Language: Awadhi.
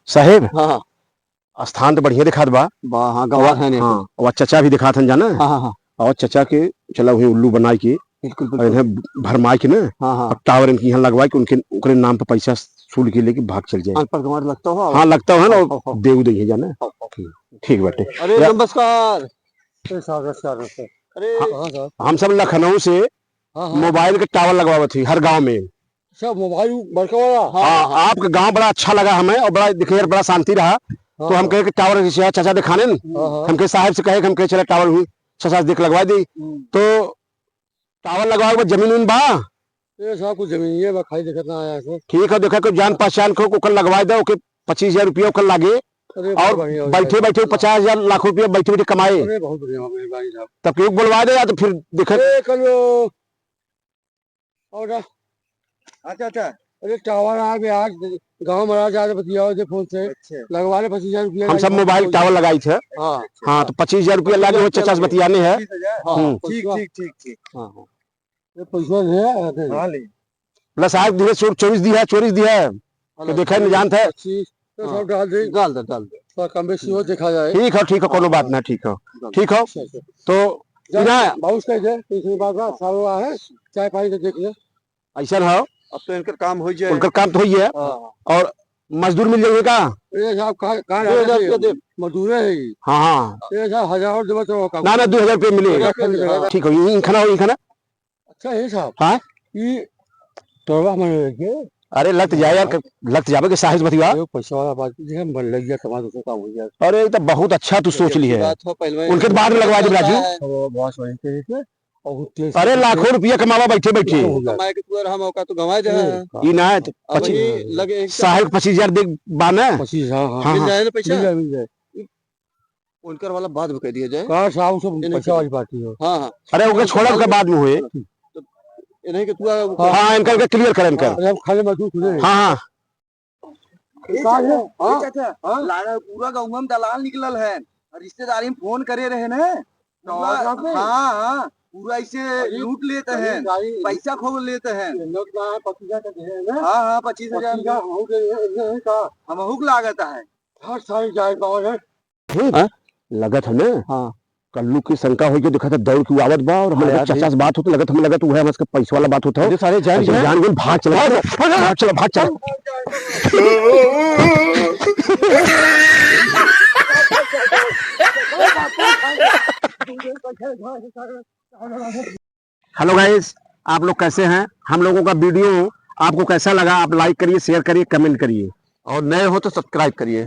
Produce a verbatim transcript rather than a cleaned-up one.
साहेब, हाँ, हाँ। स्थान तो बढ़िया दिखात बा। बा, हाँ, गवार है ने। हाँ, और चचा भी दिखात हन जाना। हाँ, हाँ, हाँ। और चचा के चला वही उल्लू बनाए के, बिल्कुल, और बिल्कुल। इन्हें भरमाए के ना, हाँ, हाँ। और टावर इनके यहाँ लगवाए के उनके, ओकरे नाम पे पैसा वसूल के लेके भाग चल जाए। हाँ, पर तुम्हारे लगता हो? हाँ, लगता है ना, हाँ, हाँ, हाँ। देऊ दे है जाना। हाँ, हाँ। ठीक बाटे। अरे, या नमस्कार। ए साहब, नमस्कार, नमस्कार। अरे, हाँ, हाँ, साहब। हम सब लखनऊ से हाँ, हाँ। मोबाइल के टावर लगवावत ही हर गांव में। अच्छा, मोबाइल बड़का वाला? हाँ, हाँ, हाँ। आपका गांव बड़ा अच्छा लगा हमें और बड़ा दिखे, बड़ा शांति रहा। हाँ, तो हम हाँ। कहे कि टावर किसी चाचा दिखाने न। हाँ, हाँ। हम कहे साहब से कहे कि हम कहे चला टावर हुई, चाचा से देख लगवा दी। हम्म। तो टावर लगवावे के बाद जमीन उमीन बा? ए साहब, कुछ जमीन ये बा, खाली देखत ना आया से। ठीक है, देखा कोई जान पहचान को ओकर लगवा दे, ओके पच्चीस हजार रुपया ओकर लागे। अरे, बहुत और बढ़िया हो बैठे गया। बैठे पचास हजार लाख रुपया बैठे बैठे कमाए। अरे, बहुत बढ़िया, मेहरबानी साहब। तब केहू बोलवा दे या तो फिर देखे। ए, कल वो और आ- अच्छा, अच्छा। अरे, टावर आ गया आज, गाँव में आ जा रहे, बतियाओ दे फोन से। अच्छा। लगवा ले पच्चीस हजार रुपया हम सब लागे, मोबाइल फोन टावर से। लगाई थे। हाँ। हाँ, तो पच्चीस हजार रुपया लागे, वो पच्चीस हजार पचास रुपया। बतियाने हैं। पच्चीस हजार? हाँ, हम्म। ठीक, ठीक, ठीक, ठीक। हाँ, हाँ। ये पैसा है, आते हैं। हाँ, ले। प्लस आज दिए चोर-, चोरीस दिया है, चोरीस दिया है। तो देखा नहीं जानता है। पच्चीस, तो हाँ। सब डाल दे। डाल दे, डाल दे। थोड़ा कम बेसी हो, देखा जाए। ठीक है, ठीक है, कोनो बात ना, ठीक है। डाल दे। ठीक है। अच्छा, अच्छा। तो जा, इना बाउस कर दे, तो इसमें बात बा, साल हुआ है, चाय पानी तो देख ले। ऐसा ना हो। अब तो इनकर काम हो जाए। उनकर काम तो हो ही है। हाँ। और मजदूर मिल जाएंगे का? ए साहब, का, का दो हजार रुपया दे। मजदूर है ये। हाँ, हाँ। ए साहब, हजार और देबो तो का? ना, ना, दो हजार रुपया मिले। दो हजार रुपया मिले। ठीक हो, इन खाना हो, इन खाना। अच्छा, ये साहब। हाँ? ये तोड़वा मन लेके। अरे, लग तो जाए यार, लग तो जावे के साहस बतिया। ये पैसा वाला बात, ये मन लग गया, कमा दूसरा काम हो गया। अरे, ये तो बहुत अच्छा तू सोच ली है। बात हो, पहलवान। उनके बाद में लगवा दे, राजू। है। वो बहुत सही तरीके से, और तेज अरे, से लाखों रुपया कमावा बैठे बैठे। हो गया। कमाए के तू और हम औकात तो गंवाए दे हैं। ये ना है तो अब पच्चीस, ये लगे एक साहब पच्चीस हजार दे बाना। पच्चीस, हाँ, हाँ। हाँ, मिल हाँ। जाए ना पैसा? मिल जाए, मिल जाए। उनकर वाला बाद में कह दिया जाए। हाँ, साहब, सब इन्हीं पैसा के वाली पार्टी हो। हाँ, हाँ। अरे, ओके, छोड़ा, ओके, बाद में हुए। तो इन्हीं के तू आ-, हाँ, इनकर के clear कर, इनकर। अरे, हम खाली मजदूर खुदे हैं। हाँ, हाँ। ए चाचा, हाँ? ए चाचा, हाँ? लाड़ा पूरा गाँव में दलाल निकलल है। और रिश्तेदारी में फोन करे रहे ना। तो पूरा, यहाँ पे? हाँ, हाँ, पूरा ऐसे अरे, लूट लेते अरे, हैं, गाड़ी पैसा खो लेते हैं। ये नोट ना है, पच्चीस हजार का दे रहे हैं ना? हाँ, हाँ, पच्चीस हजार पच्चीस हजार में। हो गए, ये, ये, ये का? हमहू के लागत है। हर साल जाए गाँव है। ठीक। हाँ? लगत है ना? हाँ। कल्लू की शंका होई के देखा था, दौड़ के आवत बा और हमरे हाँ यार, चाचा से बात होत, लगत हमें लगत उहे हमसे पैसा वाला बात होत हो। अरे सारे जान ऐसे गए। जान गए, भाग चला, भाग, भाग, भाग चला, भाग चला। Hello guys, आप लोग कैसे हैं? हम लोगों का video आपको कैसा लगा? आप like करिए, share करिए, comment करिए। और नए हो तो subscribe करिए।